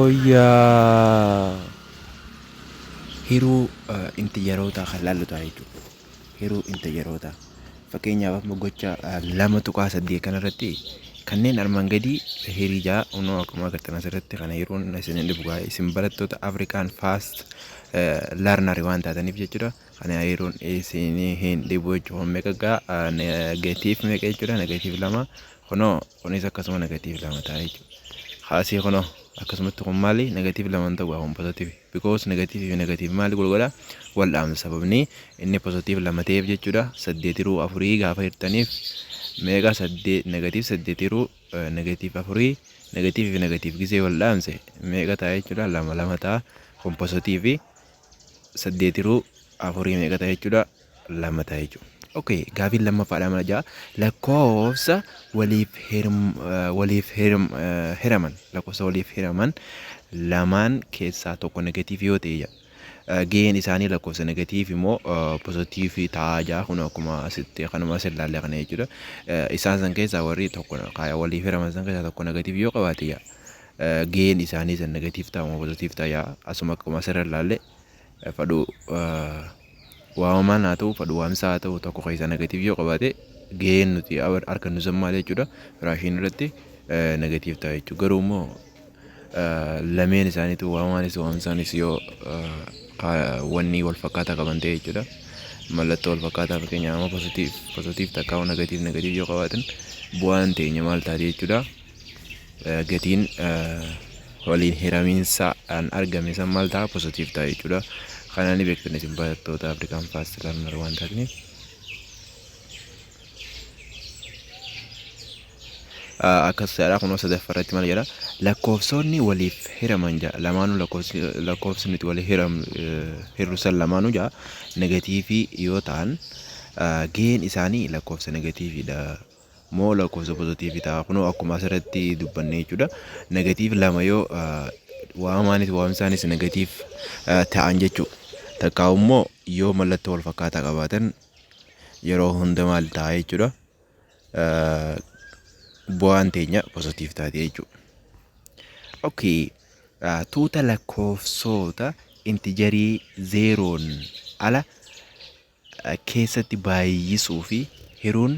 Yooyyaa! Hiruu intijarootaa kan laallu ta'a jechuudha. Hiruu intijarootaa. Fakkeenyaaf amma gocha 2.8 kanarratti kanneen armaan gadii hirii ja'a kunoo akkuma agartan asirratti kana hiruun isin hin dhibu gaa'e isin barattoota Afrikaan fast learner waan taataniif jechuudha. Kana hiruun isin hin dhibu jechuudha. Meeqa gaa negatiif meeqa jechuudha negatiif 2 kunoo kunis akkasuma negatiif 2 ta'a jechuudha. Haasii kunoo akkasumatti kun maali negatiif 2 hin ta'u kun positive because negatiif fi negatiif maali golgola wal dhaamsa sababni inni positive 2 ta'eef jechuudha. 8 hiruu 4 gaafa hirtaniif meeqa 8 negatiif 8 hiruu negatiif 4 negatiif fi negatiif gisee wal dhaamse meeqa ta'a jechuudha 2 2 ta'a kun positive 8 hiruu 4 meeqa ta'a jechuudha 2 ta'a jechuudha. Okay, gaafiin lammaffaadha mala ja'a lakkoofsa waliif hirm waliif hirm hiraman lakkoofsa waliif hiraman lamaan keessaa tokko negatiif yoo ta'e jedha. Gaheen isaanii lakkoofsa negatiif immoo pozitiivii ta'a ja'a kun akkuma asitti kanuma as ilaalle kana jechuudha. Isaan san keessaa warri tokko waliif hiraman san keessaa tokko negatiif yoo qabaate ja'a. Gaheen isaanii san negatiif ta'a moo pozitiif ta'a ja'a asuma akkuma asirra ilaalle fadhu waamamaan haa ta'u fadhu waamsaa haa ta'u tokko keessaa negatiif yoo qabaate gaheen nuti argannu san maal jechuudha firaashiin irratti negatiif ta'a jechuudha. Garuu immoo lameen isaaniitu waamamaanis waamsaanis yoo wanni wal fakkaataa qaban ta'e jechuudha. Mallattoo wal fakkaataa fakkeenyaaf amma pozitiif pozitiif takkaa negatiif negatiif yoo qabaatan bu'aan teenya maal taati jechuudha. Gatiin waliin hiramiinsaan argame san maal ta'a pozitiif ta'a jechuudha. Kana ni beektan isin barattoota Afrikaan Fast Learner waan taataniif. Akkas jedha kunoo sadaffaa irratti maal jedha lakkoofsonni waliif hiraman jedha lamaanuu lakkoofsi lakkoofsi nuti walii hiram hirru san lamaanuu jedha negatiivii yoo ta'an gaheen isaanii lakkoofsa negatiiviidha moo lakkoofsa pozitiivii ta'a kunoo akkuma asirratti dubbanne jechuudha negatiiv 2 yoo waamamaanis waamsaanis negatiiv ta'an jechuudha takkaa immoo yoo mallattoo wal fakkaataa qabaatan yeroo hunda maal ta'a jechuudha bu'aan teenya pozitiiv taati jechuudha. Okay, tuuta lakkoofsota intijarii zeeroon ala keessatti baay'isuu fi hiruun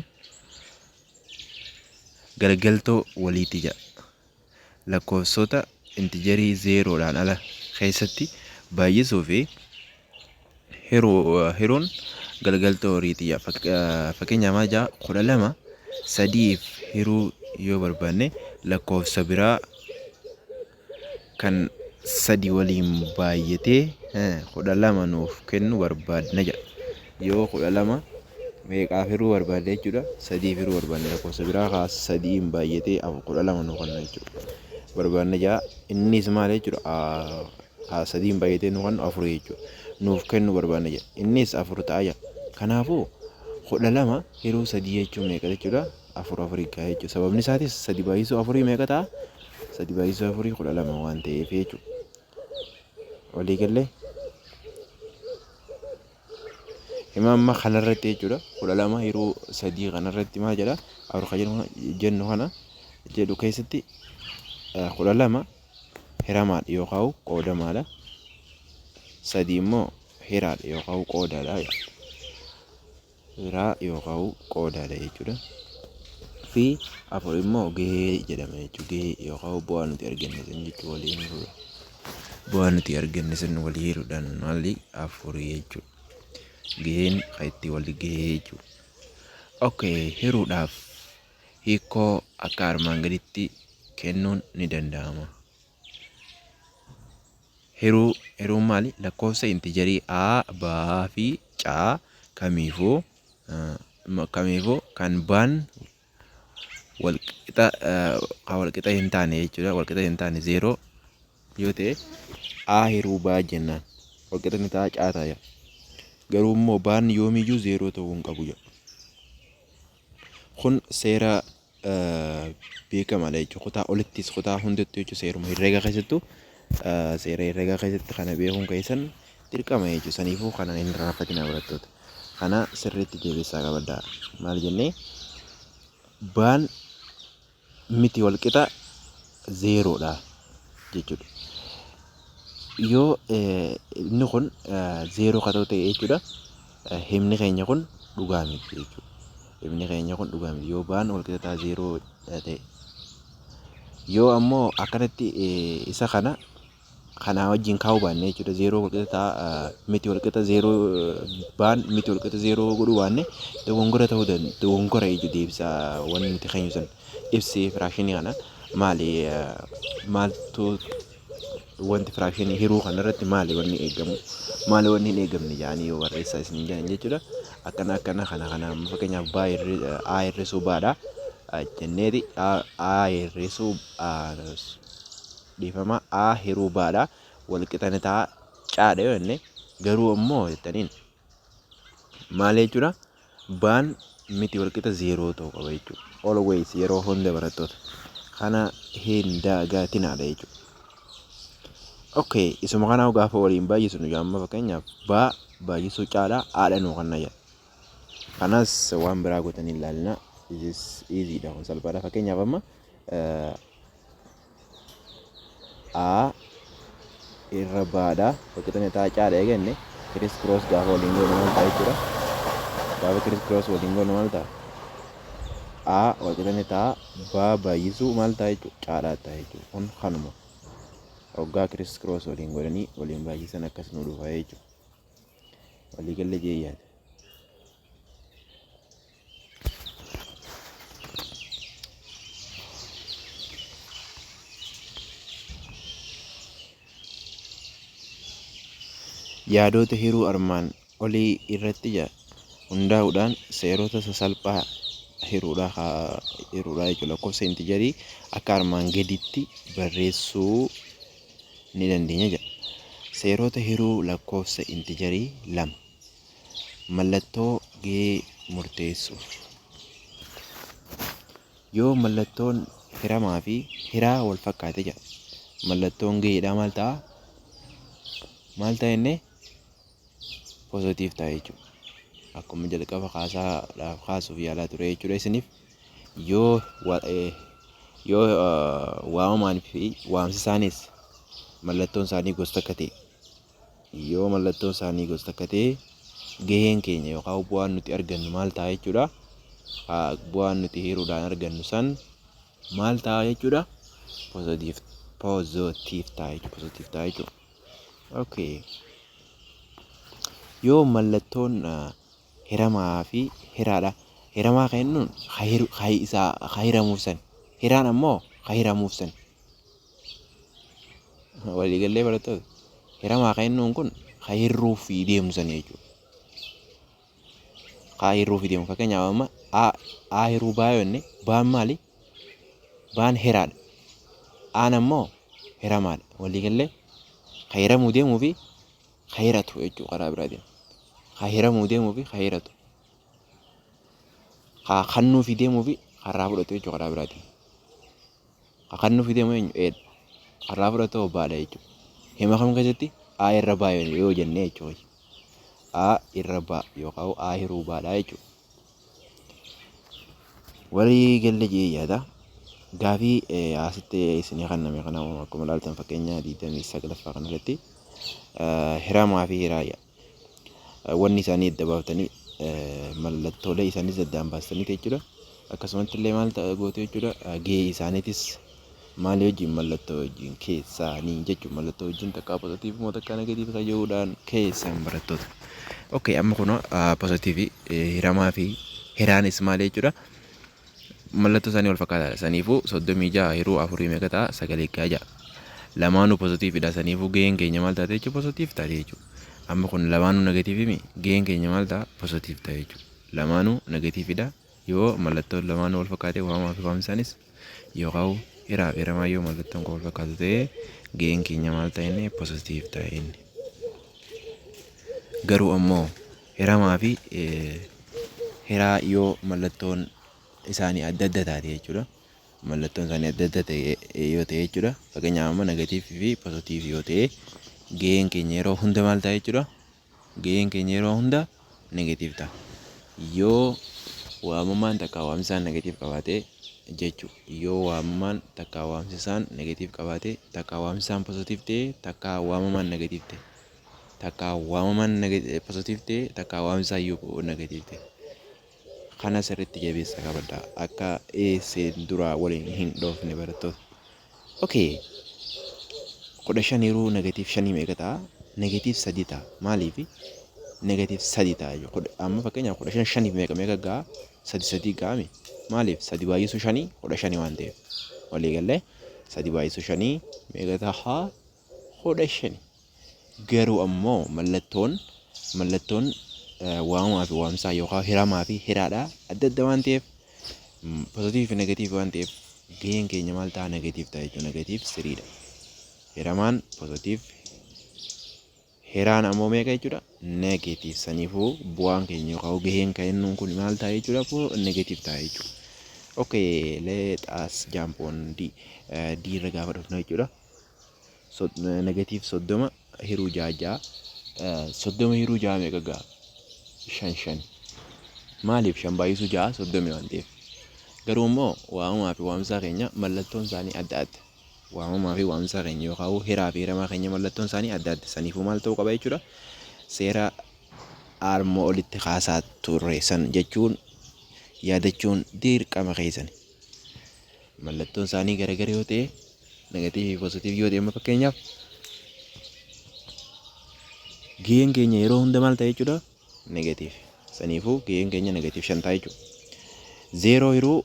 galgaltoo waliiti jedha. Lakkoofsota intijarii zeeroodhaan ala keessatti baay'isuu fi hiruun galgaltoo waliiti jedha. Fakkeenyaaf maal jedha 12 sadiif hiruu yoo barbaanne lakkoofsa biraa kan 3 waliin baay'atee 12 nuuf kennu barbaadna jedha. Yoo 12 meeqaaf hiruu barbaadne jechuudha? 3f hiruu barbaadne lakkoofsa biraa kaa 3n baay'atee 12 nuuf kenna jechuudha. Barbaadna jedha. Innis maal jechuudha? Kaa 3n baay'atee nuuf kennu 4 jechuudha. Nuuf kennu barbaadna jedha. Innis 4 ta'a jedha. Kanaafuu 12 hiruu 3 jechuun meeqa jechuudha? 4 afurii gaha jechuudha. Sababni isaatis 3 baay'isuu 4 meeqa ta'a? 3 baay'isuu 4 12 waan ta'eef jechuudha. Walii gallee? Hima amma kanarratti jechuudha. 12 hiruu 3 kanarratti maal jedha? 4 kan jennu kana jedhu keessatti 12 hiramaadha yookaan qoodamaadha. 3 immoo hiraadha yookaan qoodaadha. Hiraa yookaan qoodaadha jechuudha. Fi 4 immoo gahee jedhama jechuudha. Gahee yookaan bu'aa nuti arganne san jechuudha waliin hiruudha. Bu'aa nuti arganne san walii hiruudhaan maali 4 jechuudha. Gaheen kan itti wali gahee jechuudha. Okay, hiruudhaaf hiikoo akka armaan gaditti kennuun ni danda'ama. Hiruu, Hiruun maali? Lakkoofsa intijarii A, B fi C kamiifuu kamiifuu kan B'n walqixa kan walqixa hin taane jechuudha. Walqixa hin taane 0 yoo ta'e A hiruu B jennaan. Walqixa ni ta'a C ta'a. Garuu immoo B'n yoomiyyuu 0 ta'uu hin qabu jedha. Kun seera beekamaadha jechuudha. Kutaa olittis kutaa hundattuu jechuudha seeruma herreegaa keessattuu seera herreegaa keessatti kana beekuun keessan dirqama jechuudha. Saniifuu kana hin irraanfatinaa barattoota. Kana sirriitti jabeessaa qabadhaa. Maal jennee baan miti walqixa zeeroodha jechuudha. Yoo inni kun zeeroo ka ta'u ta'e jechuudha, himni keenya kun dhugaa miti jechuudha. Himni keenya kun dhugaa miti yoo baan walqixa ta'a zeeroo ta'e. Yoo ammoo akkanatti isa kana kanaa wajjin kaa'uu baanne jechuudha, zeeroo walqixa ta'a miti walqixa zeeroo baan miti walqixa zeeroo godhuu baanne, dogongora ta'uu danda'a, dogongora jechuudha deebisa wanni nuti keenyu san. Ibsi firaakshinii kana maali? Maaltu wanti firaakshinii hiruu kanarratti maali wanni eegamu, maali wanni hin eegamne jedhanii yoo barreessaa isin jedhan jechuudha. Akkana akkana kana kana amma fakkeenyaaf baa a hir'isuu baadha jenneeti, a hir'isuu, dhiifama, a hiruu baadha walqixa ni ta'a caadha yoo jenne, garuu ammoo jettaniin maal jechuudha? Baan miti walqixa zeeroo ta'uu qaba jechuudha. Always, yeroo hunda barattoota kana hin dagaatinaadha jechuudha. Okay, isuma kana gaafa waliin baay'isnu, amma fakkeenyaaf baa baay'isuu caadha haadha nuu kanna jedha. Kanas waan biraa gootanii ilaalina. This is easy dha, kun salphaadha. Fakkeenyaaf amma a irra baadha walqixa ni ta'a caadha eegenne, criss cross gaafa waliin goonu maal ta'a jechuudha? Gaafa criss cross waliin goonu maal ta'a? A walqixa ni ta'a baa baay'isuu maal ta'a jechuudha? Caadhaa ta'a jechuudha. Kun kanuma. Hoggaa criss cross waliin godhanii waliin baay'isan akkas nu dhufa jechuudha. Waliigalee jee yaada. Yaadota hiruu armaan olii irratti hundaa'uudhaan seerota sasalphaa hiruudhaa jechuudha. Lakkoofsa intijarii akka armaan gaditti barreessuu ni dandeenya jedha. Seerota hiruu lakkoofsa intijarii lama. Mallattoo gahee murteessuuf. Yoo mallattoon hiramaa fi hiraa wal fakkaate jedha. Mallattoon gaheedhaa maal ta'a? Maal ta'a jennee? Positive ta'a jechuudha. Akkuma jalqaba kaasaadhaaf kaasuuf yaalaa ture jechuudha isiniif. Yoo waamamaan fi waamsisaanis mallattoon isaanii gosa takka ta'e, yoo mallattoon isaanii gosa takka ta'e, gaheen keenya yookaan bu'aan nuti argannu maal ta'a jechuudha? Bu'aan nuti hiruudhaan argannu san maal ta'a jechuudha? Positive ta'a jechuudha. Positive ta'a jechuudha. Okay. Yoo mallattoon hiramaa fi hiraadha. Hiramaa kan jennuun isaa ka hiramuuf san. Hiraan ammoo ka hiramuuf san. Waliigallee barattoota? Hiramaa kan jennuun kun ka hirruuf deemu san jechuudha. Ka hirruuf deemu, fakkeenyaaf amma a hiruu baa yoo jenne, baan maali? Baan hiraadha. Aan ammoo hiramaadha. Waliigallee? Ka hiramuu deemuu fi ka hiratu jechuudha karaa biraatiin. Ka hiramuu deemuu fi ka hiratu. Ka kennuufii deemuu fi karraa fudhatu jechuudha karaa biraatiin. Ka kennuufii deemu eenyu? Eedha. Karraa fudhatu baadha jechuudha. Hima kam keessatti? A irra baa yoo jenne jechuudha. A irra baa yookaan A hiruu baadha jechuudha. Walii galle jee yaada. Gaafii asitti isinii kenname kana akkuma ilaaltan, fakkeenya 29ffaa kanarratti hiramaa fi hiraaya. Wanni isaanii adda baaftanii, mallattoolee isaaniis addaan baastanii jechuudha. Akkasumatti illee maal gootu jechuudha? Gahee isaaniitis maali wajjin, mallattoo wajjin keessaanii jechuudha. Mallattoo wajjin takkaa positive moo takkaa negative kayyuudhaan keessan barattoota. Okay, amma kun positive hiramaa fi hiraanis maali jechuudha? Mallattoo isaanii wal fakkaataadha. Saniifuu 36 hiruu afurii meeqa ta'a? Sagalee ja'a. Lamaanuu positiividha. Saniifuu gaheen keenya maal taate jechuudha? Positive taate jechuudha. Amma kun lamaanuu negatiivii mi? Gaheen keenya maal ta'a? Positive ta'a jechuudha. Lamaanuu negatiividha. Yoo mallattoon lamaanuu wal fakkaate, waamaa fi waamsisaanis yookaan hiraa fi hiramaa yoo mallattoon kun wal fakkaatu ta'e, gaheen keenya maal ta'e inni? Positive ta'e inni. Garuu ammoo hiramaa fi hiraa yoo mallattoon isaanii adda adda taate jechuudha. Mallattoon isaanii adda adda ta'e yoo ta'e jechuudha. Fakkeenyaaf amma negatiivii fi pozitiivii yoo ta'e, gaheen keenya yeroo hunda maal ta'a jechuudha? Gaheen keenya yeroo hunda negative ta'a. Yoo waamamaan takka waamsisaan negative qabaate Jechuudha. Yoo waamamaan takka waamsisaan negative qabaate, takka waamsisaan positive ta'e, takka waamamaan negative ta'e. Takka waamamaan positive ta'e, takka waamsisaan yoo negative ta'e. Kana sirriitti jabeessa qabadha. Akka eesseen duraa waliin hin dhoofne, barattoota. Okay. 15 yeroo negative 5 meeqa ta'a? Negative 3 ta'a. Maaliifi? Negative 3 ta'a jechuudha. Amma fakkeenyaaf 15 shaniif meeqa meeqa ga'a? Sadi sadii ga'ame. Maaliif? Sadi baay'isuu shanii 15 waan ta'eef. Walii galee sadi baay'isuu shanii meeqa ta'a? 15. Garuu ammoo mallattoon waamamaa fi waamsaa yookaan hiramaa fi hiraadhaa adda adda waan ta'eef, positive fi negative waan ta'eef, gaheen keenya maal ta'a? Negative ta'a jechuudha. Negative threedha. Hiramaan positive, hiraan ammoo meeqa jechuudha? Negative. Saniifuu bu'aan keenya yookaan gaheen kennuun kun maal ta'a jechuudha? Negative ta'a jechuudha. Okay, let us jump on D. D irra gaafa dhufnu jechuudha. Negative 30 hiruu ja'a ja'a. 30 hiruu ja'a meeqa ga'a? Shan shan. Maaliif? Shan baay'isuu ja'a 30 waan ta'eef. Garuu immoo waamamaa fi waamsaa keenya mallattoon isaanii adda adda. Waamamaa fi waamsaa keenya yookaan hiraa fi hiramaa keenya mallattoon isaanii adda adda. Saniifuu maal ta'uu qaba jechuudha? Seera armoo olitti kaasaa turre san jechuun yaadachuun dirqama keessani. Mallattoon isaanii garagara yoo ta'e, negative fi positive yoo ta'e, amma fakkeenyaaf gaheen keenya yeroo hunda maal ta'e jechuudha? Negative. Saniifuu gaheen keenya negative 5 ta'a jechuudha. 0 hiruu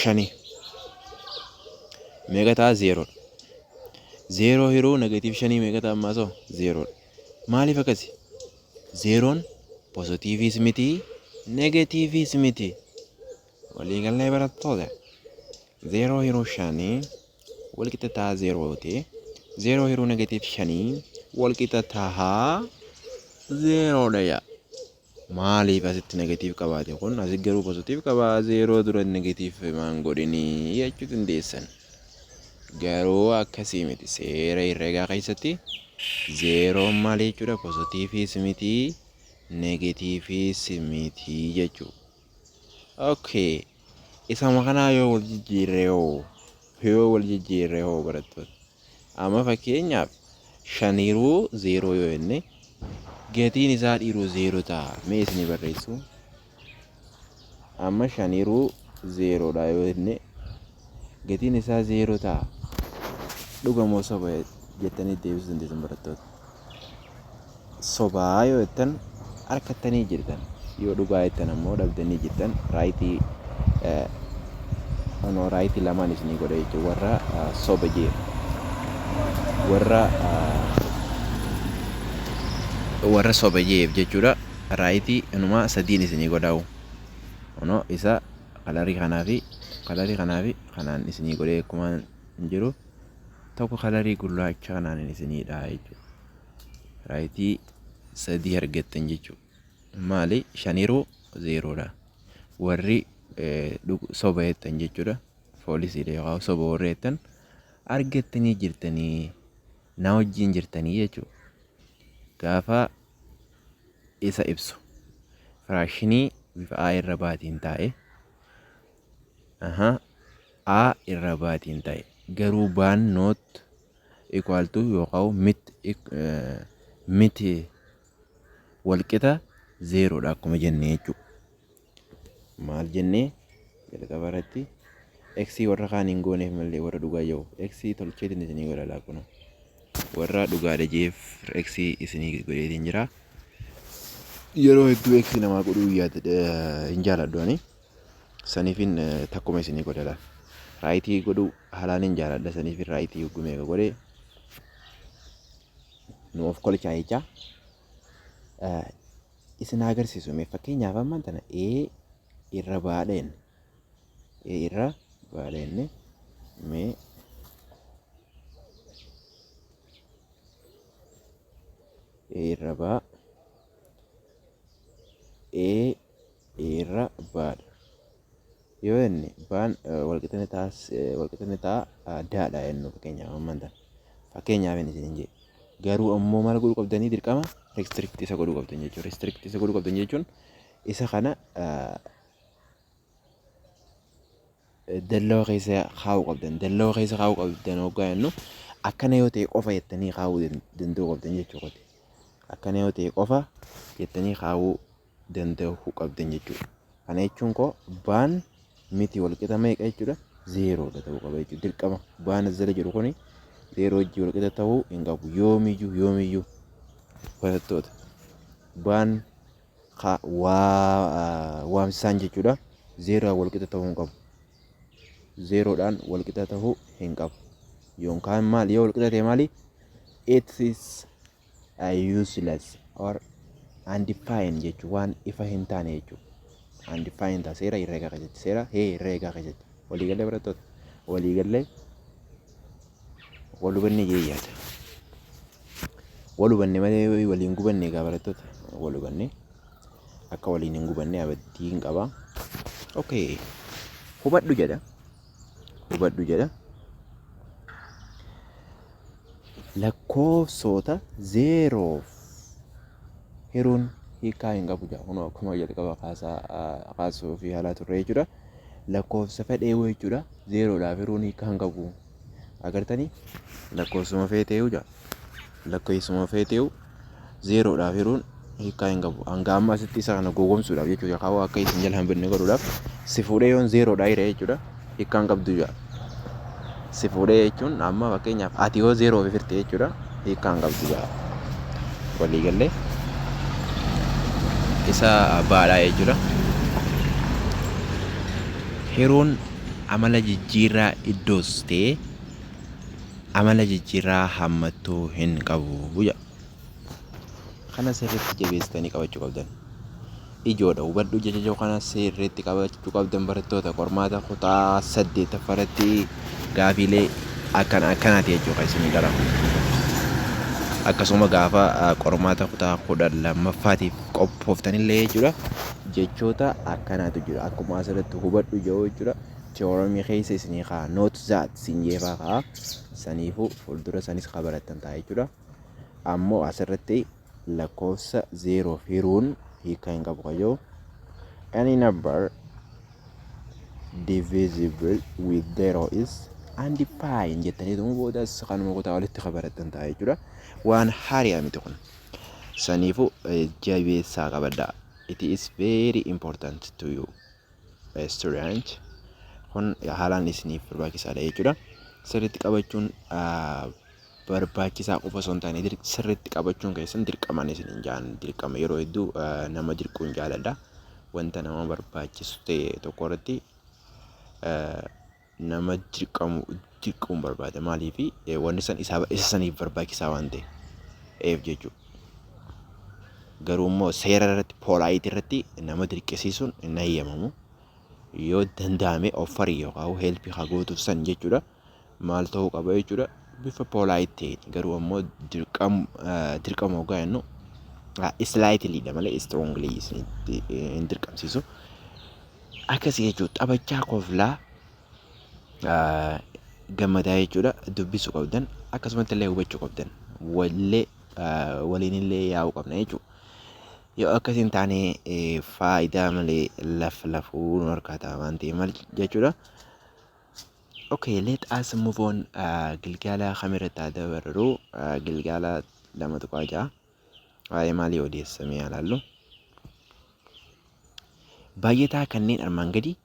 5 meeqa ta'a? 0dha. 0 hiruu negative 5 meeqa ta'a ammaa soo? 0dha. Maaliif akkasi? 0n positiveis miti, negativeis miti. Waliigallee, barattoota? 0 hiruu 5 walqixa ta'a 0 yoo ta'e, 0 hiruu negative 5 walqixa ta'a 0dha yaa. Maaliif asitti negative qabaate kun? Asitti garuu positive qabaa. 0 dura negative maan godhinii jechuu dandeessan. Garuu akkasii miti. Seera herreegaa keessatti 0n maal jechuudha? Positiveis miti, negativeis miti jechuudha. Okay. Isama kanaa yoo wal jijjiirre hoo? Yoo wal jijjiirre hoo, barattoota? Amma fakkeenyaaf shaniruu 0 yoo jenne, gatiin isaa dhiiruu 0 ta'a. Mee isinii barreessu. Amma shaniruu 0dha yoo jenne, gatiin isaa 0 ta'a. Dhuga moo soba jettanii deebisuu dandeessan, barattoota. Sobaa yoo jettan harkattanii jirtan. Yoo dhugaa jettan ammoo dhabdanii jirtan. Rightii onoo rightii lamaan isinii godha jechuudha. Warra soba jee. Warra soba jeef jechuudha. Rightii inumaa sadiin isinii godhaa'u. Onoo isa colorii kanaa fi colorii kanaa fi kanaan isinii godhee akkuma jiru, tokko colorii gurraacha kanaan isinii dhaha jechuudha. Rightii sadii argattan jechuudha. Maali? Shaniruu 0dha. Warri soba jettan jechuudha. Falseiidha yookaan soba warri jettan argattanii jirtanii, na wajjin jirtanii jechuudha. Gaafa isa ibsu fractionii bifa A irra baatiin taa'e. A irra baatiin taa'e. Garuu baan not equal to yookaan miti, walqixa 0dha akkuma jenne jechuudha. Maal jennee jalqaba irratti? X warra kaan hin gooneef malee, warra dhugaa jiru X tolcheetiin isinii godha laakuna. Warra dhugaadha jeef X isinii godheetiin jira. Yeroo hedduu X namaa godhuu hin jaaladhu ani. Saniifin takkuma isinii godha laal. Rightii godhuu haalaan hin jaaladha, saniifin rightii hogguu meeqa godhee nu of kolchaa jecha. Isin agarsiisu mee, fakkeenyaaf ammaan tana A irra baadheen, A irra baadheen mee A irra baa, A irra baadha yoo jenne, baan walqixxinni ta'a, walqixxinni ta'a daadha jennu fakkeenyaaf ammaan tana. Fakkeenyaaf inni isin jedhe. Garuu ammoo maal godhuu qabdanii? Dirqama restrict isa godhuu qabdan jechuudha. Restrict isa godhuu qabdan jechuun isa kana Dallawa keessa kaa'uu qabdan. Dallawa keessa kaa'uu qabdan hoggaa jennu, akkana yoo ta'e qofa jettanii kaa'uu danda'uu qabdan jechuudha. Akkana yoo ta'e qofa jettanii kaa'uu danda'uu qabdan jechuudha. Kana jechuun koo baan miti walqixa meeqa jechuudha? Zeeroodha ta'uu qaba jechuudha. Dirqama baan as jala jiru kuni zeeroo wajjin walqixa ta'uu hin qabu. Yoomiyyuu, yoomiyyuu barattoota, baan waa waamsisaan jechuudha. Zeeroodhaan walqixa ta'uu hin qabu. Zeeroodhaan walqixa ta'uu hin qabu. Yookaan maal, yoo walqixa ta'e maali? It is useless or undefined jechuudha. Waan ifa hin taane jechuudha. Undefined ta'a seera herreegaa keessatti. Seera herreegaa keessatti. Waliigallee barattoota? Waliigallee, wal hubannee jee yaada. Wal hubanne malee waliin gubanne egaa barattoota, wal hubanne, akka waliin hin gubanne abdii hin qaba. Okay. Hubadhu jedha. Hubadhu jedha. Lakkoofsota zeeroof hiruun hiikaa hin qabu jedha. Kunoo akkuma jalqaba kaasaa kaasuu fi haalaa turre jechuudha. Lakkoofsa fedhee jechuudha. Zeeroodhaaf hiruun hiikaa hin qabu. Agartanii, lakkoofsuma feeteeyu jedha. Lakkoofsuma feeteeyu zeeroodhaaf hiruun hiikaa hin qabu. Hanga amma asitti isa kana gowwoomsuudhaaf jechuudha. Kaawwa akka isin jala hin binne godhuudhaaf si fuudhee yoon zeeroodhaa hire jechuudha. Hiikaa hin qabdu jedha. Si fuudhee jechuun amma fakkeenyaaf ati yoo zeeroo of hirte jechuudha. Hiikaa hin qabdu jedha. Waliigallee isa baadhaa jechuudha. Hiruun amala jijjiirraa iddoos ta'ee amala jijjiirraa hammattuu hin qabu jedha. Kana sirriitti jabeessitanii qabachuu qabdan. Ijoodha, hubadhu jecha kana sirriitti qabachuu qabdan barattoota. Qormaata kutaa saddeettaffaarratti gaafiilee akkana akkanaati jechuudha isin dharamu. Akkasuma gaafa qormaata kutaa 12ffaatiif qophooftanillee jechuudha, jechoota akkanaatu jira. Akkuma asirratti hubadhu jedhu jechuudha. Theoremii keessa isinii kaa "note that" siin jeefaa kaa, saniifuu fuuldura sanis ka barattan ta'a jechuudha. Ammoo asirratti lakkoofsa zeeroof hiruun hiika hin qabu kayyoo, any number divisible with zero is undefined jettaniituma boodas kanuma kutaa walitti ka barattan ta'a jechuudha. Waan haariyaa miti kun. Saniifuu jabeessaa qabadhaa. It is very important to you, student. Kun haalaan isiniif barbaachisaadha jechuudha. Sirriitti qabachuun barbaachisaa qofa osoo hin taane, sirriitti qabachuun keessan dirqamaan isin jaan, dirqama. Yeroo hedduu nama dirquun jaaladha. Wanta nama barbaachisu ta'e tokko irratti nama dirqamu dirquun barbaada. Maaliif? Wanni san isa saniif barbaachisaa waan ta'eef jechuudha. Garuu immoo seera irratti, polite irratti nama dirqisiisuun hin eeyyamamu. Yoo danda'ame offerii yookaan helpii haa gootuuf san jechuudha. Maal ta'uu qaba jechuudha? Bifa polite ta'een. Garuu ammoo dirqama hoggaa jennu slightly dha malee strongly isinitti hin dirqamsiisu. Akkasii jechuudha, taphachaa, koflaa, gammadaa jechuudha dubbisuu qabdan, akkasumatti illee hubachuu qabdan, wallee waliinillee yaa'uu qabna jechuudha. Yoo akkas hin taane faayidaa malee laf lafuu nu harkaa ta'a waan ta'eef maal jechuudha. Okay, let us move on. Gilgaala kamirratti haa dabarru? Gilgaala 2.6 waa'ee maalii odeessamee haa ilaallu. Baay'ataa kanneen armaan gadii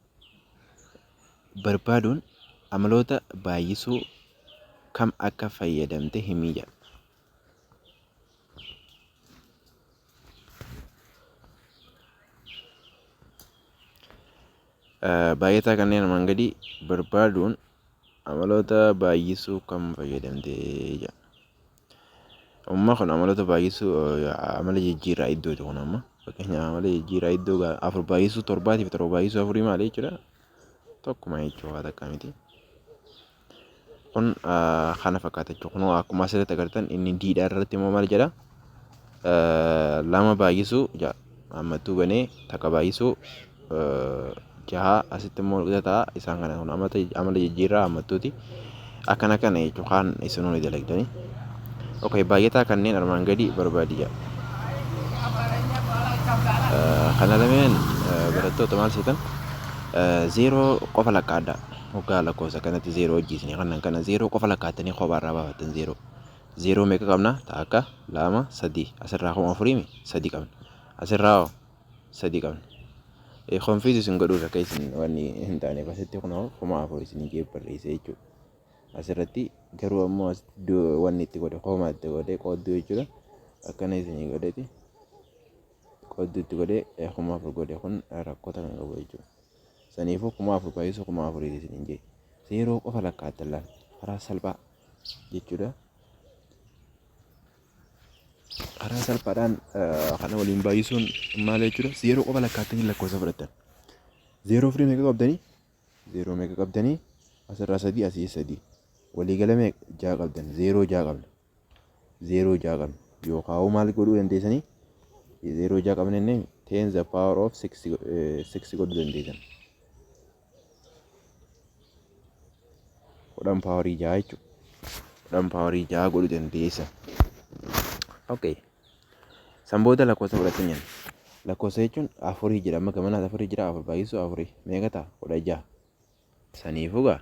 barbaaduun amaloota baay'isuu kam akka fayyadamte himii jedha. Baay'ataa kanneen armaan gadii barbaaduun amaloota baay'isuu kam fayyadamte jedha. Amma kun amaloota baay'isuu, amala jijjiirraa iddooti kun amma. Fakkeenyaaf amala jijjiirraa iddoo afur baay'isuu torbaatiif torba baay'isuu afurii maali jechuudha? Tokkuma jechuudha, waa takka miti. Kun kana fakkaata jechuudha. Kunoo akkuma asirratti agartan inni diidhaa irratti immoo maal jedha? Lama baay'isuu ja'a. Ammattuu banee takka baay'isuu jaha, asitti immoo walqixa ta'a. Isaan kana kun amala jijjiirraa ammattuuti. Akkana kana jechuudha kaan isinuu ni dalagdanii. Okay, baay'ataa kanneen armaan gadii barbaadi jedha. Kana lameen barattoota maal seetan? Zeeroo qofa lakkaa'adha. Hoggaa lakkoofsa kanatti zeeroo hojjiisne kanan kana zeeroo qofa lakkaattanii kophaa irraa baafattan zeeroo. Zeeroo meeqa qabna? Takka, lama, sadii. Asirraa 4000 sadii qabna. Asirraa hoo sadii qabna. Confuse isin godhuuf akka isin wanni hin taaneef asitti kunoo 4000 isin jee barreesse jechuudha. Asirratti garuu ammoo asitti wanni itti godhe koomaa itti godhe qoodduu jechuudha. Akkana isinii godheeti qoodduu itti godhe 4000 godhe kun rakkoota kan qabu jechuudha. Saniifuu 4000 baay'isuu 4000 isiniin jee. Zeeroo qofa lakkaa'attan laal karaa salphaa jechuudha. Karaa salphaadhaan kana waliin baay'isuun maal jechuudha? Zeeroo qofa lakkaattanii lakkoofsa fudhattan. Zeeroo firii meeqa qabdanii? Zeeroo meeqa qabdanii? Asirraa sadii asii sadii. Waliigala meeqa? Ja'a qabdan. Zeeroo ja'a qabna. Zeeroo ja'a qabna. Yookaan maal godhuu dandeessanii? Zeeroo ja'a qabna inni ten the power of six six godhuu dandeessan. 10 powerii ja'a jechuudha. 10 powerii ja'a godhuu dandeessan. Okay. San booda lakkoofsa fudhattan jenna. Lakkoofsa jechuun afurii jira. Amma gamanaas afurii jira. Afur baay'isuu afurii. Meeqa ta'a? 16. Saniifuu gaa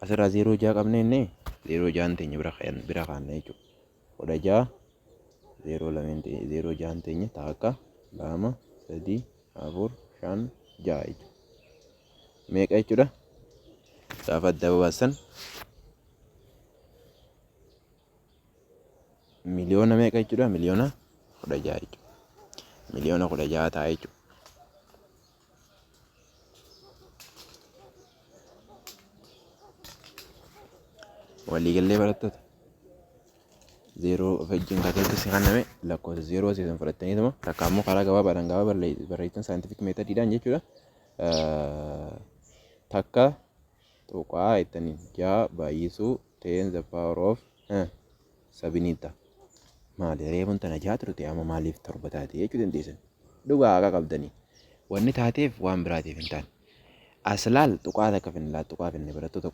asirraa zeeroo ja'a qabna jennee zeeroo ja'an teenya bira bira kaanna jechuudha. 16 zeeroo lameen zeeroo ja'an teenya takka lama sadii afur shan ja'a jechuudha. Meeqa jechuudha? Gaafa adda babaasan miliyoona meeqa jechuudha? Miliyoona 16 jechuudha. Miliyoona 16 ta'a jechuudha. Waliigallee barattoota. Zeeroo of wajjin kan keessa kenname lakkoofsa zeeroo asiisan fudhattaniituma takka ammoo karaa gabaabaadhaan gaafa barreessan scientific methodiidhaan jechuudha. Takka tuqaa jettanii ja'a baay'isuu ten the power of sevenii ta'a. Maali reefuun tana ja'a turte amma maaliif torba taate jechuu dandeessan. Dhugaa haqa qabdanii. Wanni taateef waan biraatiif hin taane. As laal tuqaa takka finne laal tuqaa finne barattoota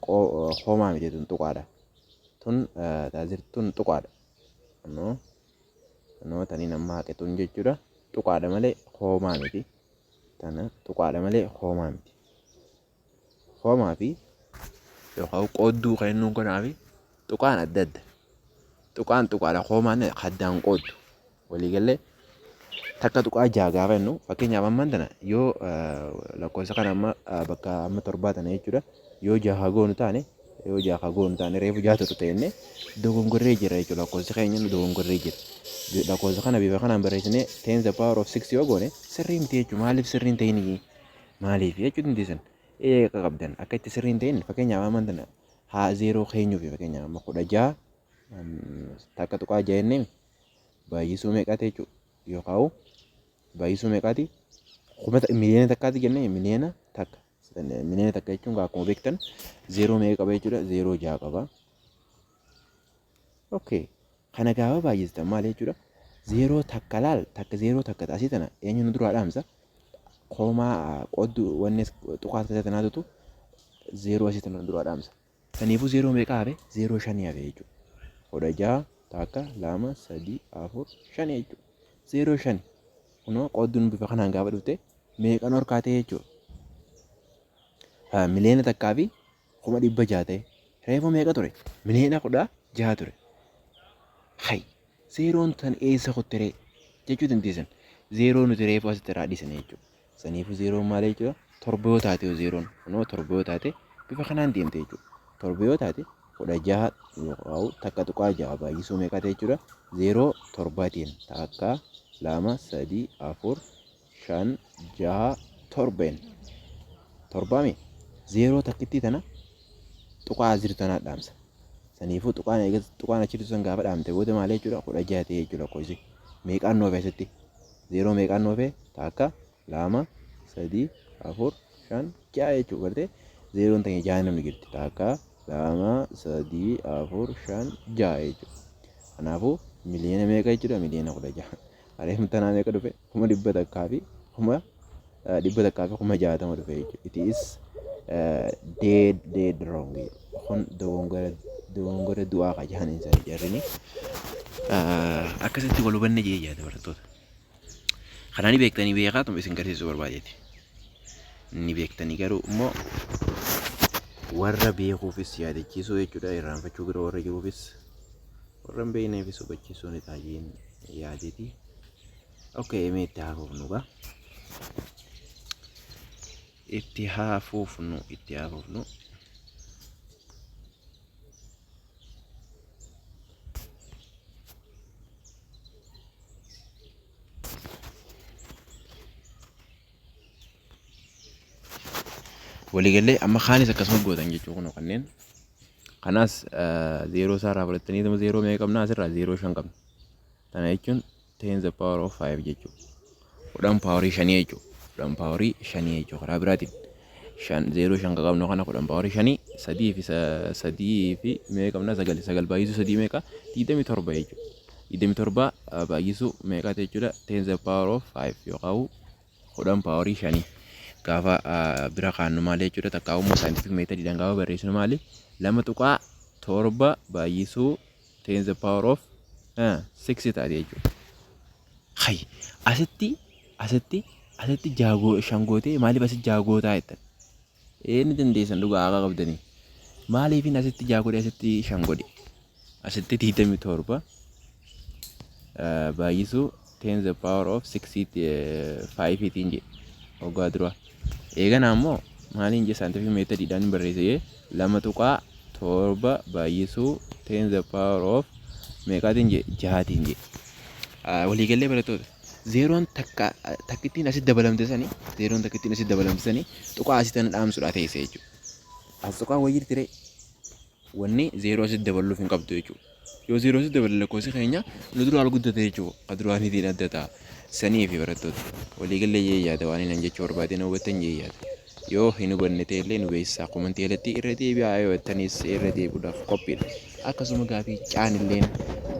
homaa miti tun tuqaadha. Tun taasirtuun tuqaadha. No no taniin amma haqe tun jechuudha. Tuqaadha malee homaa miti. Tana tuqaadha malee homaa miti. Homaa fi yookaan qoodduu kan inni kanaa fi tuqaan adda adda. Tuqaan tuqaadha homaan addaan qooddu. Waliigallee 1.6 gaafa jennu fakkeenyaaf ammaan tana yoo lakkoofsa kana amma bakka amma torbaa tana jechuudha yoo jaha goonu taane yoo jaha goonu taane reefu jaha turte jennee dogongorree jira jechuudha lakkoofsi keenya nu dogongorree jira. Lakkoofsa kana bifa kanaan barreessinee ten the power of six yoo goone sirrii miti jechuudha maaliif sirrii hin ta'in maaliif jechuu dandeessan eega qabdan akka itti sirrii hin ta'in fakkeenyaaf ammaan tana haa zeeroo keenyuufi fakkeenyaaf amma 16 1.6 jennee baay'isuu meeqaati jechuudha yookaan baay'isuu meeqaati kuma miliyoona takkaati jennee miliyoona takka miliyoona takka jechuun akkuma beektan zeeroo meeqa qaba jechuudha zeeroo ja'a qaba. Okay kana gaafa baay'istan maal jechuudha zeeroo takka laal takka zeeroo takka asii tana eenyu nu duraa dhaamsa koomaa qoodduu wanni tuqaa asii tanaatutu zeeroo asii tana nu duraa dhaamsa. Saniifuu zeeroo meeqa hafe? Zeeroo shanii hafe jechuudha. 16 takka lama sadii afur shani jechuudha. Zeeroo shani. Kunoo qoodduun bifa kanaan gaafa dhufte meeqan horkaa ta'e jechuudha. 1,600,000 ta'e. Reefu meeqa ture? Miliyoona 16 ture. Hay zeeroon tan eessa kutteree jechuu dandeessan. Zeeroo nuti reefu asitti irraa dhiisne jechuudha. Saniifuu zeeroon maal jechuudha? Torba yoo taate zeeroon kunoo torba yoo taate bifa kanaan deemte jechuudha. Torba yoo taate 16 yookaan 1.6 baay'isuu meeqa ta'e jechuudha? Zeeroo torbaatiin takka lama sadii afur shan jaha torbeen torbaami zeeroo takkittii tana tuqaa as jirtu tanaa dhaamsa. Saniifuu tuqaan eegas tuqaan achi jirtu san gaafa dhaamte booda maal jechuudha? 16 ta'e jechuudha lakkoofsi. Meeqaan nu hafe asitti? Zeeroo meeqaan nu hafe? Takka, lama, sadii, afur, shan, ja'a jechuudha. Gartee zeeroon ta'e ja'a namni jirti. Takka, lama, sadii, afur, shan, ja'a jechuudha. Kanaafuu miliyoona meeqa jechuudha? Miliyoona 16. Areefum tanaa meeqa dhufe? 160,000 dhufe jechuudha. It is dead dead wrong. Kun dogongora dogongora du'aa ka jahan isaan jarrini. Akkasitti wal hubanne jee yaada barattoota. Kana ni beektanii beekaatuma isin garsiisuu barbaadeeti. Ni beektanii garuu immoo Warra beekuufis yaadachiisuu jechuudha. Irraanfachuu bira warra jiruufis, warra hin beekneefis hubachiisuu ni taa'een yaadeeti. Okay, mee itti haa fufnu gaa. Itti haa fufnu, itti haa fufnu. Waliigallee amma kaanis akkasuma gootan jechuu kun kanneen. Kanaas zeeroo isaarraa fudhattanii zeeroo meeqa qabna? Asirraa zeeroo shan qabna. Kana jechuun 10 the power of 5 jechuudha. 10 power 5 jechuudha. 10 power 5 jechuudha. Karaa biraatiin shan zeeroo shan qabnu kana 10 power 5, sadii fi sadii fi meeqa qabna? Sagal. Sagal baay'isuu sadii meeqa? 27 jechuudha. 27 baay'isuu meeqa jechuudha? 10 the power of 5 yookaan 10 power 5 gaafa bira kaannu maali jechuudha? Takka immoo scientific methodiidhaan gaafa barreessinu maali? 2.7 baay'isuu 10 the power of 6 taate jechuudha. Hay, asitti jaagoo shan gootee maaliif asitti jaagootaa jettan? Ee, ni dandeessan, dhugaa haqa qabdanii. Maaliifin asitti ja'a godhe, asitti shan godhe? Asitti 27 baay'isuu 10 the power of 6 5 tiin jedhe waggaa dura. Eegana ammoo maaliin jedhe? Scientific methodiidhaan barreesse, 2.7 baay'isuu 10 the power of meeqaatiin jedhe? Jahaatiin jedhe. Waliigallee barattoota? Zeeroon takka takkittiin asitti dabalamte sanii, zeeroon takkittiin asitti dabalamte sanii tuqaa asii tana dhaamsuudha teesse jechuudha. As tuqaa wayii tiree wanni zeeroo asitti dabaluuf hin qabdu jechuudha. Yoo zeeroo asitti daballe lakkoofsi keenya nu dura ol guddate jechuudha. Ka duraaniitiin adda ta'a. Sanii fi barattoota, waliigallee jee yaada. Waan inni jechuu barbaade na hubattan jee yaada. Yoo hin hubanne ta'e illee nu beeksisaa. Comment jalatti irra deebi'aa yoo jettanis irra deebi'uudhaaf qophiidha. Akkasuma gaafii caan illeen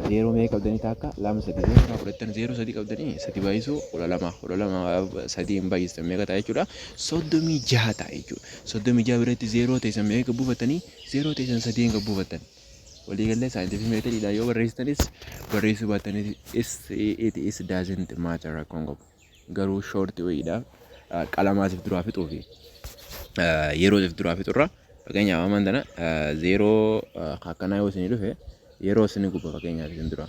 zeeroo meeqa qabdanii? Takka, lama, sadi. Zeeroo irraa fudhattan, zeeroo sadii qabdanii, sadi baay'isuu 12, 12 sadii hin baay'istan meeqa ta'a jechuudha? 36 ta'a jechuudha. 36 biratti zeeroo teessan meeqa buufattanii? Zeeroo teessan sadii hin buufattan. Waliigallee? Scientific methodiidhaan yoo barreessitanis barreessuu baattanis it is doesn't matter, rakkoon qabu. Garuu short wayiidhaaf qalamaasiif duraa fixuu fi yeroo duraa fixurra, fakkeenyaaf ammaan tana zeeroo akkanaa yoo isinii dhufe yeroo isinii guba. Fakkeenyaaf isin dura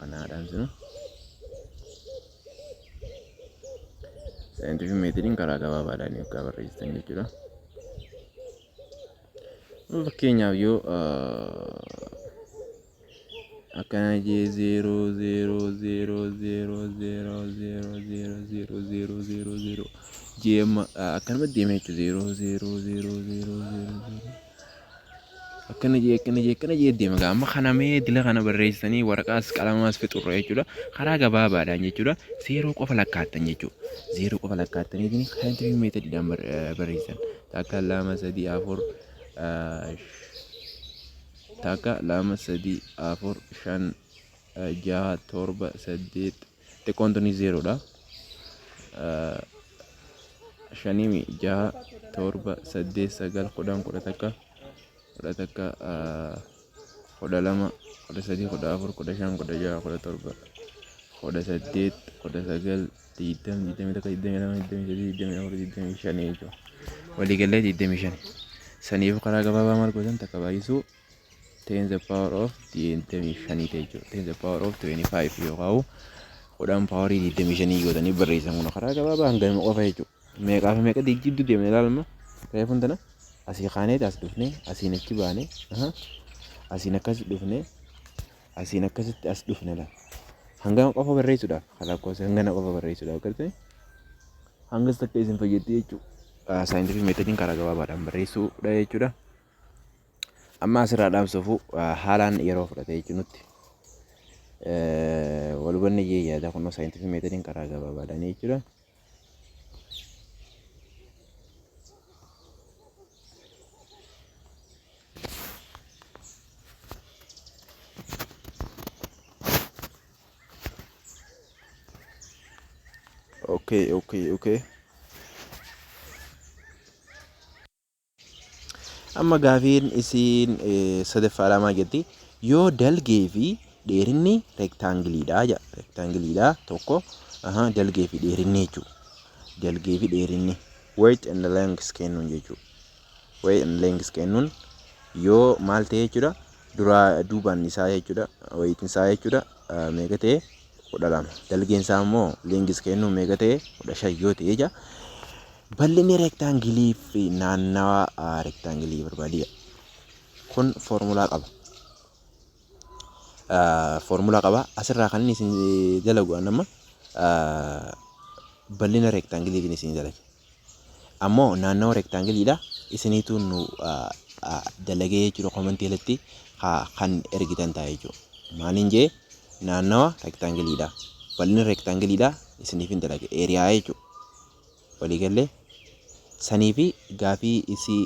kanaadhaan sinu scientific methodiin karaa gabaabaadhaan yookaan barreessitan jechuudha. Fakkeenyaaf yoo akkana jee zeeroo zeeroo zeeroo zeeroo zeeroo zeeroo zeeroo zeeroo zeeroo zeeroo zeeroo jee amma akkanuma deeme jechuudha. Zeeroo zeeroo zeeroo zeeroo zeeroo zeeroo akkana jee, akkana jee, akkana jee deema gaa. Amma kana mee dila kana barreessanii waraqaas qalamaas fixurra jechuudha. Karaa gabaabaadhaan jechuudha, zeeroo qofa lakkaattan jechuudha. Zeeroo qofa lakkaattaniitiin scientific methodiidhaan barreessan. Takka, lama, sadii, afur, takka, lama, sadii, afur, shan, jaha, torba, saddeet, xiqqoon tuni zeeroodha. Shanii, jaha, torba, saddeet, sagal, 10, 11, 11, 12, 13, 14, 15, 16, 17, 18, 19, 20, 21, 22, 23, 24, 25 jechuudha. Waliigallee 25. Saniif karaa gabaabaa maal gootan? Takka baay'isuu 10 the power of 25 ta'e jechuudha. 10 the power of 25 yookaan 10 power 25 gootanii barreessan kun karaa gabaabaa hanganuma qofa jechuudha. Meeqaa fi meeqa jidduu deemne ilaalma. Reefuun tana asii kaaneeti as dhufne, asiin achi baane, asiin akkas dhufne, asiin akkasitti as dhufne laal. Hangana qofa barreessuudhaaf, lakkoofsa hangana qofa barreessuudhaaf gartee hangas takka isin fayyaddi jechuudha. Scientific methodiin karaa gabaabaadhaan barreessuudha jechuudha. Amma asirraa dhaamsuufu haalaan yeroo fudhate jechuun nutti. Wal hubanne jee yaada. Kunoo scientific methodiin karaa gabaabaadhaan jechuudha. Okay. Amma gaafiin isiin sadaffaa maal jetti? Yoo dalgee fi dheerinni rectangleiidha jedha. Rectangleiidha tokko, dalgee fi dheerinni jechuudha. Dalgee fi dheerinni. Width and length kennuun jechuudha. Width and length kennuun yoo maal ta'e jechuudha, duraa duubaan isaa jechuudha, width isaa jechuudha meeqa ta'e? 12. Dalgeen isaa immoo length kennuun meeqa ta'e? 15 yoo ta'e jecha, bal'inni rectangle fi naannawa rectangle barbaadiyya. Kun foormulaa qaba. Foormulaa qaba. Asirraa kan inni isin dalagu amma bal'ina rectangleetiin isin dalaga. Ammoo naannawa rectangleedha isiniitu nu dalagee jechuudha, commentii irratti kan ergitan ta'a jechuudha. Maaliin jee? Naannawa rectangleedha. Bal'ina rectangleedha isiniif hin dalage, area jechuudha. Waliigallee sanii fi gaafii isii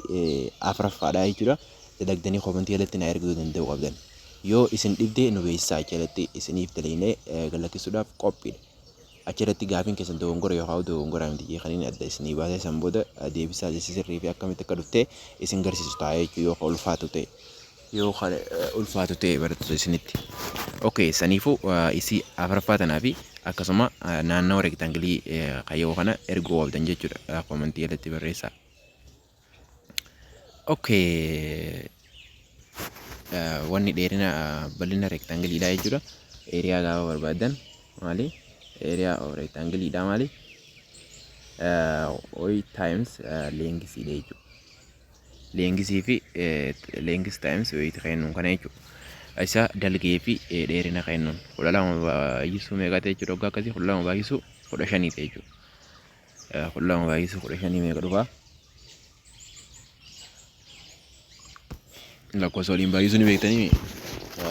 afuraffaadha jechuudha. Dalagdanii commentii irratti na erguu danda'uu qabdan. Yoo isin dhibdee nu beeksisaa, achirratti isiniif dalagnee galakkisuudhaaf qophiidha. Achirratti gaafiin keessan dogongora yookaan dogongora miti kan inni adda isinii baasee, san booda deebisaa sirrii fi akkamitti akka dhuftee isin garsiisu ta'a jechuudha, yoo kan ulfaatu ta'e. Yoo kan ulfaatu ta'e barattoota isinitti. Okay, saniifuu isii afuraffaa tanaa fi akkasuma naannawa rectangle kayyoo kana erguu qabdan jechuudha. Commentii irratti barreessaa. Okay. Wanni dheerina bal'ina rectangleedha jechuudha. Area gaafa barbaaddan maali? Area of rectangleedha maali? Width times lengthiidha jechuudha. Length fi length times width kennuun kana jechuudha. Isa dalgee fi dheerina kennuun 12 baay'isuu meeqa ta'e jechuudha? Waggaa akkasii 12 baay'isuu 15 ta'e jechuudha. 12 baay'isuu 15 meeqa dhufaa? Lakkoofsa waliin baay'isuu ni beektanii,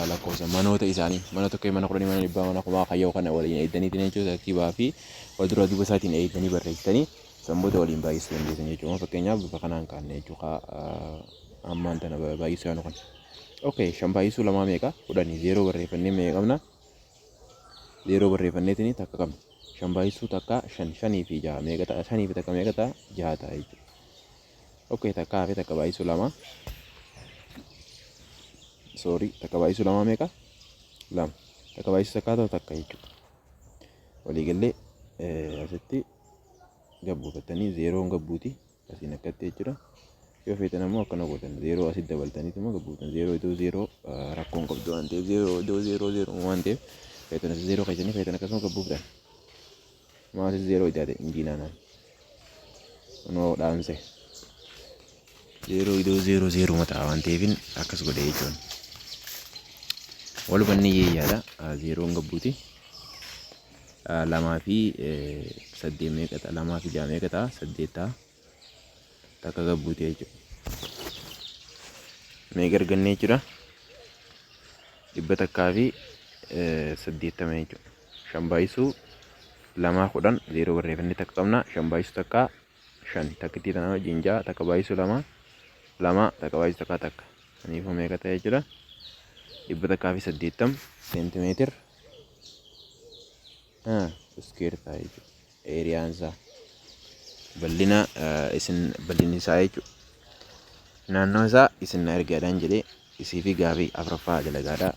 lakkoofsa manoota isaanii, mana tokko, mana 10, mana 100, mana 1000 kayyoo kana waliin eegdaniitiin jechuudha, tartiibaa fi wal dura duuba isaatiin eegdanii barreessitanii san booda waliin baay'isuu dandeessan jechuudha. Fakkeenyaaf bifa kanaan kaanne jechuudha, ammaan tana baay'isuu yaanu kana. Okay, shan baay'isuu lamaa meeqa? 10. Zeeroo barreeffannee meeqa qabna? Zeeroo barreeffanneetini takka qabna. Shan baay'isuu takka shan, shanii fi jaha meeqa ta'a? Shanii fi takka meeqa ta'a? Jaha ta'a jechuudha. Okay, takka hafe, takka baay'isuu lama. Sorry, takka baay'isuu lama meeqa? Lama. Takka baay'isuu takkaa ta'u takka jechuudha. Waliigallee asitti gabbuufattanii zeeroon gabbuuti asiin akkatti jechuudha. Yoo feetan ammoo akkana gootan, zeeroo asitti dabaltaniit immoo gabbuutan. Zeeroo iddoo zeeroo rakkoon qabdu waan ta'eef, zeeroo iddoo zeeroo zeeroo waan ta'eef, feetan asii zeeroo keessanii, feetan akkasuma gabbuuftan. Maasis zeeroo ijaate injiinaanaan. Kunoo dhaamse. Zeeroo iddoo zeeroo zeeroo mataa waan ta'eefin akkas godhe jechuun. Walumanni yeeyyaadha. Zeeroon gabbuuti. Lamaa fi saddeet meeqa ta'a? Lamaa fi ja'a meeqa ta'a? Saddeet ta'a. Takka gabbuuti jechuudha. Meeqa argannee jechuudha? 180 jechuudha. Shan baay'isuu lamaa 10, zeeroo barreeffannee takka qabna. Shan baay'isuu takka shan, takkittii tanaa wajjin ja'a, takka baay'isuu lama lama, takka baay'isuu takka takka. Kanaafuu meeqa ta'e jechuudha? 180 seentimeetir square ta'a jechuudha. Areaan isaa bal'ina isin bal'inni isaa jechuudha. Naannoo isaa isin na ergaadhaan jedhee isii fi gaafii afuraffaa dalagaadha.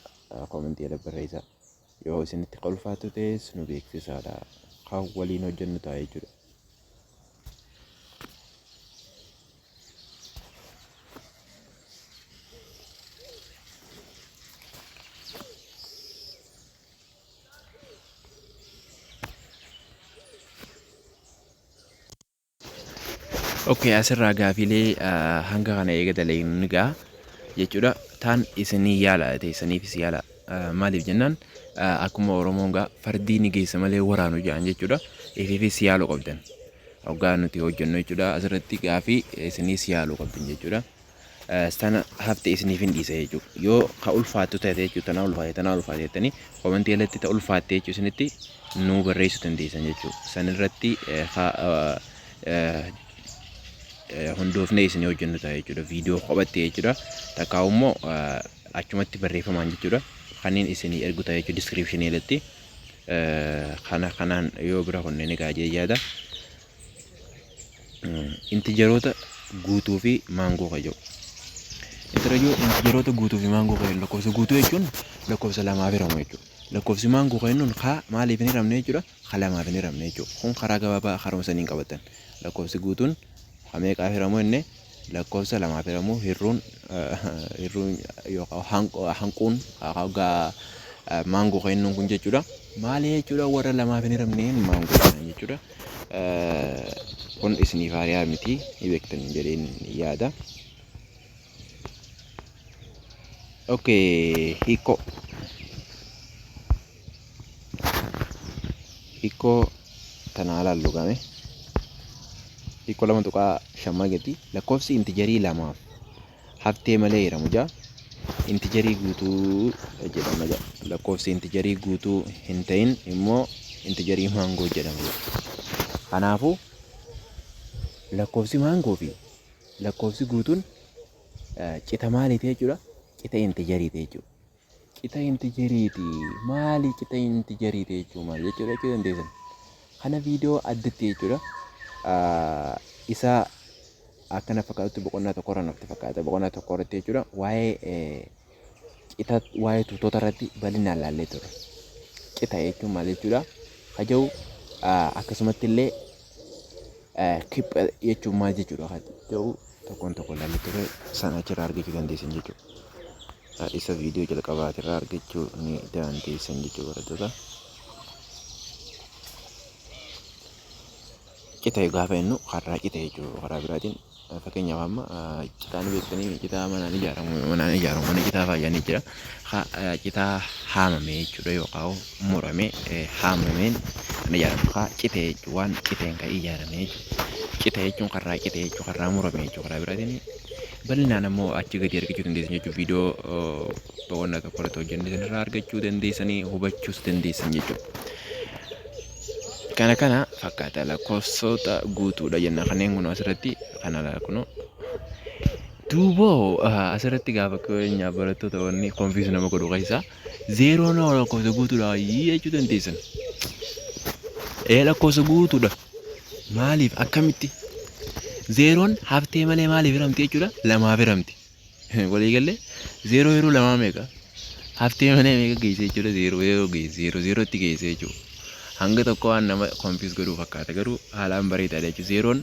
Commentii jala barreessaa. Yoo isinitti ulfaatu ta'es nu beeksisaadha. Kan waliin hojjennu ta'a jechuudha. Okay, asirraa gaafiilee hanga kana eega dalagnu ni ga'a jechuudha. Taan isinii yaala, teessaniifis yaala. Maaliif jennaan, akkuma Oromoon gaa fardii ni geessa malee waraanu jedhan jechuudha. Ifiifis yaaluu qabdan. Hoggaa nuti hojjennu jechuudha. Asirratti gaafii isiniis yaaluu qabdan jechuudha. Sana hafte isiniif hin dhiisa jechuudha. Yoo ka ulfaattu ta'e jechuudha, tanaa ulfaate, tanaa ulfaate jettanii commentii jalatti ta ulfaatte jechuudha isinitti nuu barreessuu dandeessan jechuudha. San irratti hundoofnee isinii hojjennu ta'a jechuudha. Viidiyoo kophatti jechuudha. Takkaa immoo achumatti barreeffamaan jechuudha. Kanneen isinii ergu ta'a jechuudha descriptionii jalatti. Kana kanaan yoo bira kunneen egaa jee yaada. Integeroota guutuu fi maangoo kan jedhu. Integeroota guutuu fi maangoo kan jedhu, lakkoofsa guutuu jechuun lakkoofsa lamaaf hiramu jechuudha. Lakkoofsi maangoo kan jennuun haa maaliif hin hiramne jechuudha? Haa lamaaf hin hiramne jechuudha. Kun karaa gabaabaa karuma saniin qabatan. Lakkoofsi guutuun haa meeqaaf hiramu jenne? Lakkoofsa lamaaf hiramu hirruun hirruun yookaan hanquun maangoo kan jennuun kun jechuudha. Maali jechuudha? Warra lamaaf hin hiramneen maangoo jedhan jechuudha. Kun isiniif haariyaa miti, ni beektan jedheen yaada. Okay, hiikoo. Hiikoo tanaa ilaallu game. Hiikoo 2.5 maal jetti? Lakkoofsi integerii lamaaf haftee malee hiramu jaa. Integerii guutuu jedhama jaa. Lakkoofsi integerii guutuu hin ta'in immoo integerii maangoo jedhama jaa. Kanaafuu lakkoofsi maangoo fi lakkoofsi guutuun cita maaliiti jechuudha? Cita integeriiti jechuudha. Cita integeriiti. Maali cita integeriiti jechuun maal jechuudha jechuu dandeessan. Kana viidiyoo addatti jechuudha. Isa akkana fakkaatutti boqonnaa tokkorra natti fakkaata. Boqonnaa tokko irratti jechuudha. Waa'ee cita, waa'ee tuutota irratti bal'inaan laallee turre. Cita jechuun maal jechuudha? Haja'u akkasumatti illee kipha jechuun maal jechuudha? Haja'u tokkoon tokko laallee turre, sana achirraa argachuu dandeessan jechuudha. Isa viidiyoo jalqabaatirraa argachuu ni dandeessan jechuudha barattoota. Cita gaafa jennu karaa cita jechuudha karaa biraatiin. Fakkeenyaaf amma citaa ni beektanii, citaa manaan ijaaramu, manaan ijaaramu, mana citaa faayyanii jira. Citaa haamame jechuudha yookaan murame haamameen kan ijaaramu. Haa cite jechuudha, waan citeen kan ijaarame jechuudha. Cita jechuun karaa cite jechuudha, karaa murame jechuudha karaa biraatiin. Bal'inaan ammoo achi gadi argachuu dandeessan jechuudha. Viidiyoo boqonnaa tokko irratti hojjenne sanarraa argachuu dandeessanii hubachuus dandeessan jechuudha. Kana kana fakkaata lakkoofsota guutuudha jenna kanneen kun asirratti kana kunoo. Duuboo asirratti gaafa keenyaaf barattoota wanni confuse nama godhu keessaa zeeroon lakkoofsa guutuudha jechuu dandeessan. Ee, lakkoofsa guutuudha. Maaliif, akkamitti? Zeeroon haftee malee maaliif hiramti jechuudha? Lamaaf hiramti. Waliigallee zeeroo yeroo lamaa meeqa? Haftee malee meeqa geesse jechuudha? Zeeroo zeeroo geesse, zeeroo zeerootti geesse jechuudha. Hanga tokko waan nama confuse godhuu fakkaata, garuu haalaan bareedaadha jechuudha. Zeeroon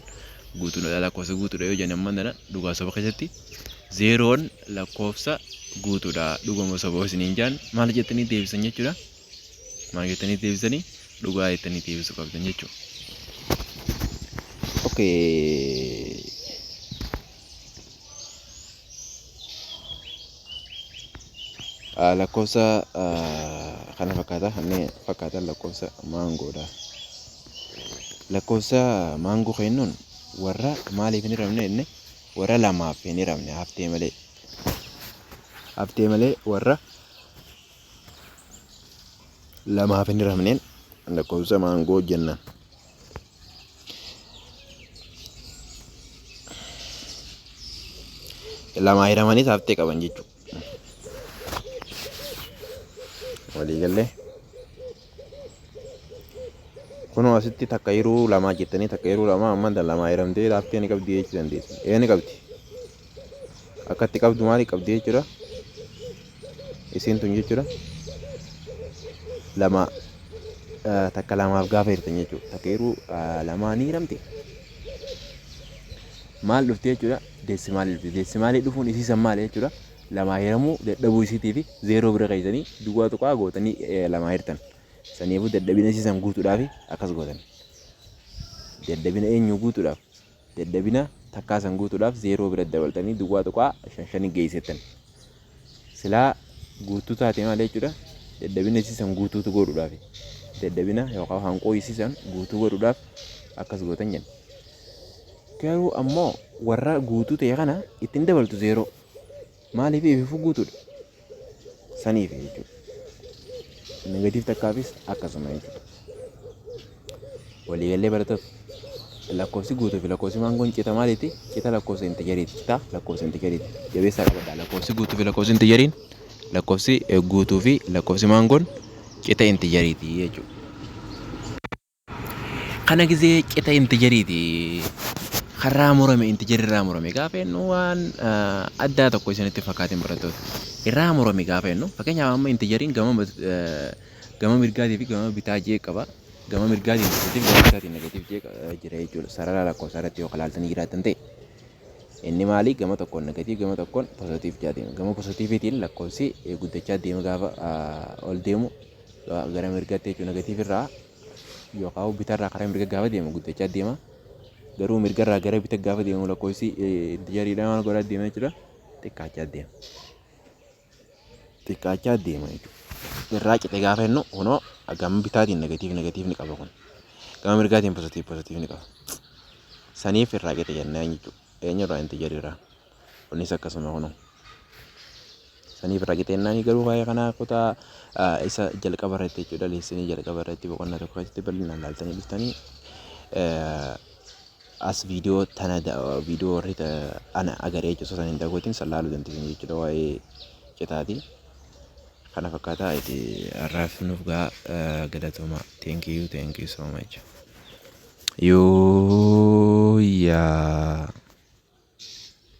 guutuudha, lakkoofsa guutuudha yoo jenna ammoo tana dhugaa soba keessatti zeeroon lakkoofsa guutuudha dhuguma soba isiniin jaan maal jettanii deebisan jechuudha? Maal jettanii deebisanii? Dhugaa jettanii deebisuu qabdan jechuudha. Okay. Lakkoofsa kana fakkaata, kanneen fakkaatan lakkoofsa maangoodha. Lakkoofsa maangoo kennuun warra maaliif hin hiramne jenne? Warra lamaaf hin hiramne haftee malee. Haftee malee warra lamaaf hin hiramneen lakkoofsa maangoo jenna. Lamaa hiramanis haftee qaban jechuudha. Waliigallee. Kunoo asitti takka hiruu lamaa jettanii, takka hiruu lamaa amma lamaa hiramtee haftee ni qabdi jechuu dandeessu. Ee, ni qabdi. Akkatti qabdu maali qabdi jechuudha? Isiin tun jechuudha. Lama takka lamaaf gaafa hirtan jechuudha. Takka hiruu lamaa ni hiramte. Maal dhufti jechuudha? Deesimaalii dhufti. Deesimaalii dhufuun isiisan maali jechuudha? Lamaa hiramuu dadhabuu isiitii fi zeeroo bira keessanii duwwaa tuqaa gootanii lamaa hirtan. Saniifuu dadhabina isiisan guutuudhaaf akkas gootan. Dadhabina eenyu guutuudhaaf? Dadhabina takkaa san guutuudhaaf zeeroo bira dabaltanii duwwaa tuqaa shan shanii geessettan. Silaa guutuu taate maal jechuudha? Dadhabina isiisan guutuutu godhuudhaaf. Dadhabina yookaan hanqoo isiisan guutuu godhuudhaaf akkas gootan jenna. Garuu ammoo warra guutuu ta'e kana ittiin dabaltu zeeroo. Maaliif? Ififuu guutuudha. Saniif jechuudha. Negative takkaafis akkasuma jechuudha. Waliigallee barattoota, lakkoofsi guutuu fi lakkoofsi maangoon cita maaliiti? Cita lakkoofsa integeriiti. Cita lakkoofsa integeriiti. Jabeessaa qabadhaa. Lakkoofsi guutuu fi lakkoofsi integeriin, lakkoofsi guutuu fi lakkoofsi maangoon cita integeriiti jechuudha. Kana gisee cita integeriiti. Karraa murame, integerirraa murame gaafa jennu waan addaa tokko isinitti fakkaatin barattoota. Irraa murame gaafa jennu, fakkeenyaaf amma integeriin gama Gama mirgaatii fi gama bitaa jee qaba. Gama mirgaatiin positive, gama bitaatiin negative jee jira jechuudha. Sarara lakkoofsaa irratti yoo ilaaltanii jiraatan ta'e. Inni maali? Gama tokkoon negative, gama tokkoon positive jaa deema. Gama positiveiitiin lakkoofsi guddachaa deema gaafa ol deemu gara mirgaatti jechuudha, negative irraa yookaan bitarraa karaa mirga gaafa deemu guddachaa deema. Garuu mirgarraa gara bita gaafa deemu lakkoofsi integeriidhaan maal godhaa deema jechuudha? Xiqqaachaa deema. Xiqqaachaa deema jechuudha. Irraa cite gaafa jennu kunoo gama bitaatiin negative negative ni qaba kun. Gama mirgaatiin positive positive ni qaba. Saniif irraa cite jennaan jechuudha. Eenyurraa? Integeriirraa. Kunis akkasuma kunoo. Saniif irraa cite jennaan. Garuu waa'ee kanaa kutaa isa jalqaba irratti jechuudha. Lessonii jalqaba irratti boqonnaa tokko keessatti bal'inaan ilaaltanii dhuftanii as viidiyoo tana, viidiyoo warri ana agaree jechuudha, osoo hin daawwatin san laaluu dandeessan jechuudha waa'ee citaati. Kana fakkaataa itti har'aaf nuuf gaa. Galatooma. Thank you, thank you so much. Yoo yaa.